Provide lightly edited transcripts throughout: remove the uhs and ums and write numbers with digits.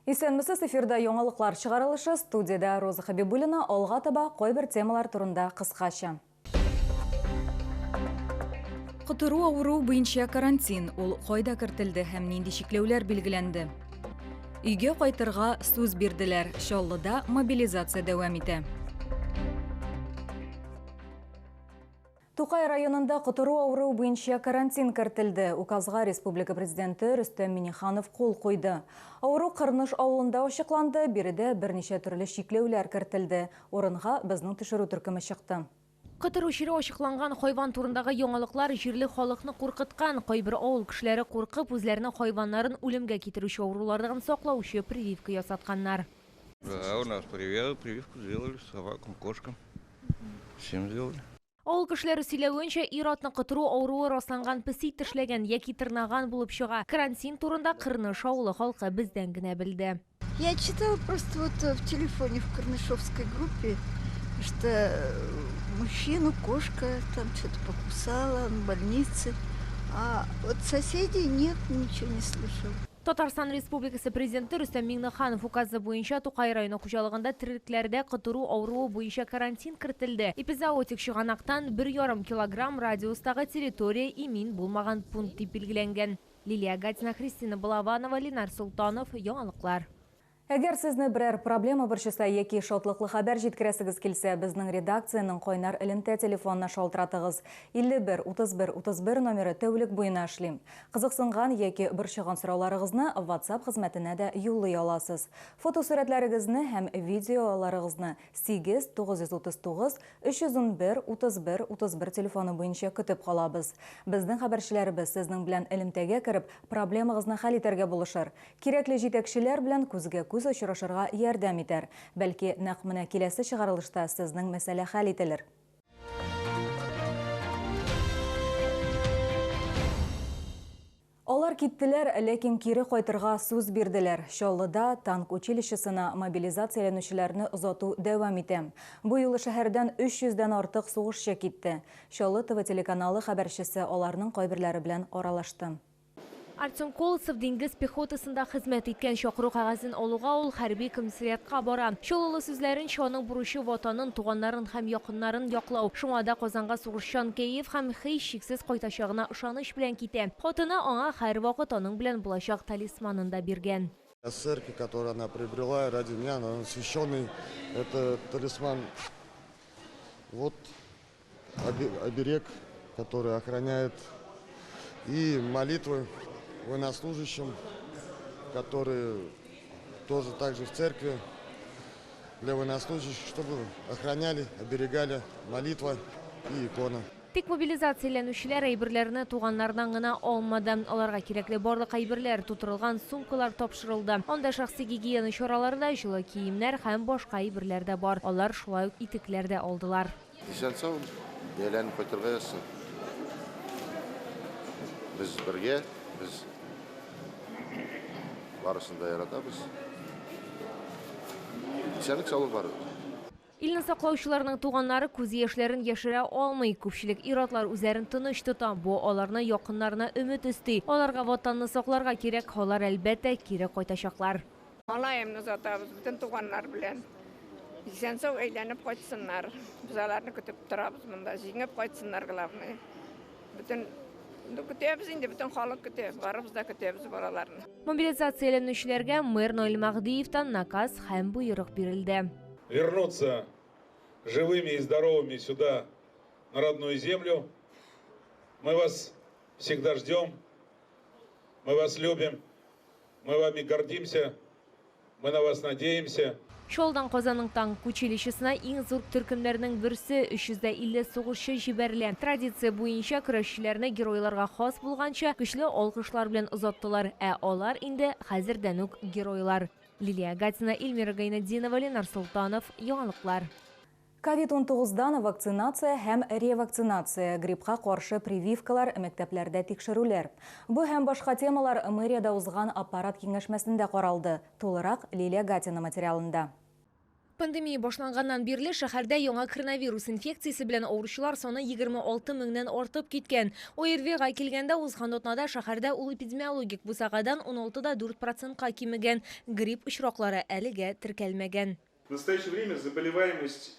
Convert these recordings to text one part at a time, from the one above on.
Исәнмесез, эфирда яңалыклар чыгарылышы, студиядә Роза Хәбибуллина, алга таба кайбер темалар турында кыскача. Котыру авыруы буенча карантин, ул кайда кертелде һәм нинди чикләүләр билгеләнде? Өйгә кайтырга сүз бирделәр, Чаллыда мобилизация дәвам итә. Тукай районында котыру авыруы буенча карантин кертелде. Указга республика Президенты Рөстәм Миңнеханов кул куйды. Авыру Кырныш авылында ачыкланды, биредә берничә төрле чикләүләр кертелде. Урынга безнең төшерү төркеме чыкты. Котыру чире ачыкланган хайван турындагы яңалыклар җирле халыкны куркыткан. Кайбер авыл кешеләре куркып, үзләренең хайваннарын үлемгә китерүче авырулардан саклаучы прививка ясатканнар. Да, у нас прививку сделали собакам, кошкам. Всем сделали. Авыл кешеләре сөйләвенчә, ир-атны котыру авыруы расланган песи тешләгән яки тырнаган булып чыга. Карантин турында Кырныш авылы халкы бездән генә белде. Я читала просто вот в телефоне в Карнышовской группе, что мужчину кошка там что-то покусала, он в больнице. А вот соседей нет, ничего не слышал. Татарстан Республикасы Президенты Рөстәм Миңнеханов указы буенча Тукай районы хуҗалыгында терлекләрдә котыру авыруы буенча карантин кертелде. Эпизоотик чыганактан 1,5 килограмм радиустагы территория имин булмаган пункт дип билгеләнгән. Лилия Гатина, Христина Балаванова, Ленар Солтанов, Яңалыклар. Әгәр сезне берәр проблема борчыса яки шатлыклы хәбәр җиткерәсегез килсә, безнең редакциянең кайнар элемтә телефонына шалтыратыгыз. 51 31 31 номеры тәүлек буена эшли. Кызыксынган яки борчыган сорауларыгызны WhatsApp хезмәтенә дә юллый аласыз. Фотосурәтләрегезне һәм видеоларыгызны 8 939 311 31 31 телефоны буенча көтеп калабыз. Безнең хәбәрчеләребез сезнең белән элемтәгә кереп, проблемагызны хәл итәргә булышыр. Кирәкле җитәкчеләр белән күзгә-күз очрашырга ярдәм итәр. Бәлки, нәкъ менә киләсе чыгарылышта сезнең мәсьәлә хәл ителер. Алар киттеләр, ләкин кире кайтырга сүз бирделәр. Чаллыда танк училищесына мобилизацияләнүчеләрне озату дәвам итә. Бу юлы шәһәрдән 300 дән артык сугышчы китте. Чаллы ТВ телеканалы хәбәрчесе аларның кайберләре белән аралашты. Артем Колосов диңгез пехотасында хезмәт иткән. Чакыру кәгазен алуга ул хәрби комиссариатка бара. Чаллылы сүзләренчә, аның бурычы Ватанын, туганнарын һәм якыннарын яклау. Шуңа да Казанга сугышчан кәеф һәм һичшиксез кайтачагына ышаныч белән китә. Хатыны аңа һәрвакыт аның белән булачак талисманын да биргән. С церкви, которую она приобрела ради меня, она освященный, это талисман. Вот оберег, который охраняет, и молитвы военнослужащим, которые тоже также в церкви для военнослужащих, чтобы охраняли, оберегали, молитва и икона. Тик мобилизацияләнүчеләр әйберләрне туганнардан гына алмады. Аларга кирәкле барлык әйберләр тутырылган сумкалар тапшырылды. Анда шәхси гигиена чаралары да, җылы киемнәр һәм башка әйберләр дә бар. Алар шулай ук итекләр дә алдылар. Исән-сау әйләнеп кайтырга язсын. Без бергә, без барысын да яратабыз. Исәнлек саулык барыбыз. Илне саклаучыларның туганнары күз яшьләрен яшерә алмый. Күпчелек ир-атлар үзләрен тыныч тота. Бу аларны якыннарына өмет өсти. Аларга Ватанны сакларга кирәк, алар, әлбәттә, кире кайтачаклар. Малаемны озатабыз бөтен туганнар белән. Исән-сау әйләнеп кайтсыннар. Без аларны көтеп торабыз монда. Җиңеп кайтсыннар, главное. Бөтен көтәбез инде, бөтен халык көтә. Барыбыз да көтәбез балаларны. Мобилизацияләнүчеләргә мэр Наил Мәһдиевтан наказ һәм боерык бирелде. Вернуться живыми и здоровыми сюда, на родную землю. Мы вас всегда ждем, мы вас любим, мы вами гордимся, мы на вас надеемся. Чаллыдан Казанның танк училищесына иң зур төркемнәрнең берсе 350 сугышчы җибәрелә. Традиция буенча көрәшчеләрне геройларга хас булганча көчле алкышлар белән озаттылар, ә алар инде хәзердән үк геройлар. Лилия Гатина, Эльмира Гайнетдинова, Ленар Солтанов, Яңалыклар. Ковид-19дан вакцинация һәм ревакцинация, гриппка каршы прививкалар, мәктәпләрдә тикшерүләр. Бу һәм башка темалар мэриядә узган аппарат киңәшмәсендә каралды. Тулырак Лилия Гатина материалында. Пандемия башланганнан бирле шәһәрдә яңа коронавирус инфекциясе белән авыручылар саны 26 меңнән артып киткән. ОРВИга килгәндә узган атнада шәһәрдә ул эпидемиологик бусагадан 16,4%ка кимегән. Грипп очраклары әлегә теркәлмәгән. В настоящее время заболеваемость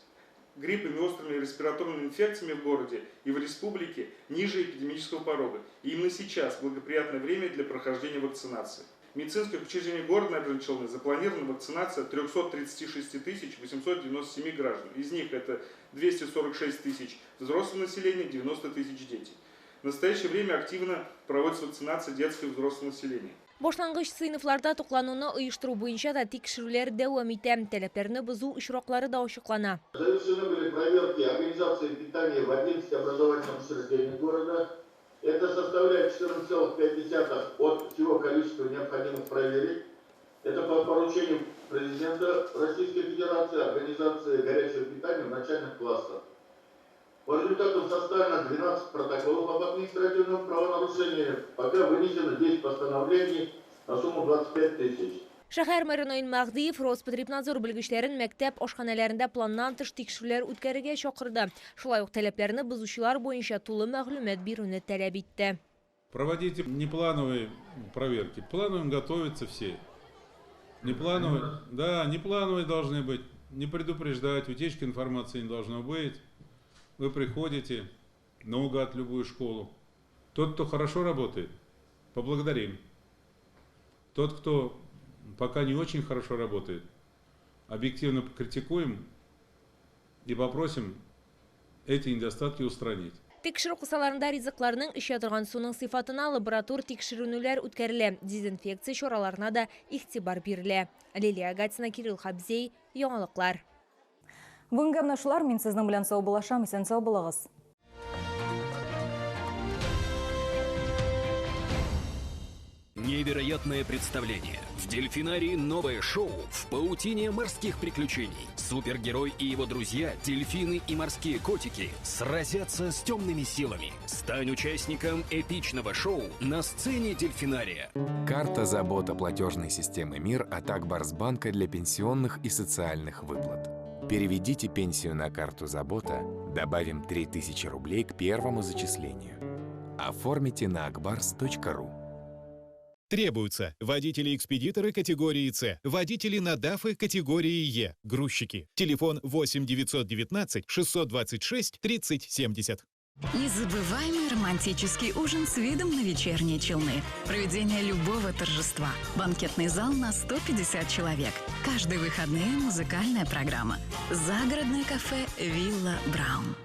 гриппом и острыми респираторными инфекциями в городе и в республике ниже эпидемического порога. И именно сейчас благоприятное время для прохождения вакцинации. В медицинских учреждениях города Набережные Челны запланирована вакцинация 336 897 граждан. Из них это 246 тысяч взрослого населения, 90 тысяч детей. В настоящее время активно проводится вакцинация детского и взрослого населения. Башлангыч сыйныфларда туклануны оештыру буенча да тикшерүләр дәвам итә. Таләпләрне бозу очраклары да ачыклана. Завершены были проверки организации питания в 11 образовательных учреждениях города. Это составляет 14,5 от всего количества необходимых проверить. Это по поручению президента Российской Федерации организации горячего питания в начальных классах. По результатам составлено 12 протоколов об административном правонарушении. Пока вынесено 10 постановлений на сумму 25 тысяч. Шәһәр мэры Наил Мәһдиев Роспотребнадзор белгечләрен мәктәп ашханәләрендә планнан тыш тикшерүләр үткәрергә чакырды. Шулай ук таләпләрне бозучылар буенча тулы мәгълүмат бирүне таләп итте. Проводите неплановые проверки. Плановым готовятся все. Неплановые, да, неплановые должны быть. Не предупреждать, утечки информации не должно быть. Вы приходите наугад в любую школу. Тот, кто хорошо работает, поблагодарим. Тот, кто пока не очень хорошо работает, объективно критикуем и попросим эти недостатки устранить. Тикшерү кысаларында ризыкларның, эчә торган суның сыйфатына лаборатор тикшеренүләр үткәрелә. Дезинфекция чараларына да игътибар бирелә. Лилия Гатина, Кирилл Хабзей, Яңалыклар. Бүгенге менә шулар, мин сезнең белән саубуллашам, исән сау булыгыз. Невероятное представление. В дельфинарии новое шоу «В паутине морских приключений». Супергерой и его друзья, дельфины и морские котики, сразятся с темными силами. Стань участником эпичного шоу на сцене дельфинария. Карта «Забота» платежной системы МИР от Акбарсбанка для пенсионных и социальных выплат. Переведите пенсию на карту «Забота», добавим 3000 рублей к первому зачислению. Оформите на akbars.ru. Требуются водители-экспедиторы категории С, водители на ДАФы категории Е, грузчики. Телефон 8 919 626 30 70. Незабываемый романтический ужин с видом на вечерние Челны. Проведение любого торжества. Банкетный зал на 150 человек. Каждые выходные музыкальная программа. Загородное кафе «Вилла Браун».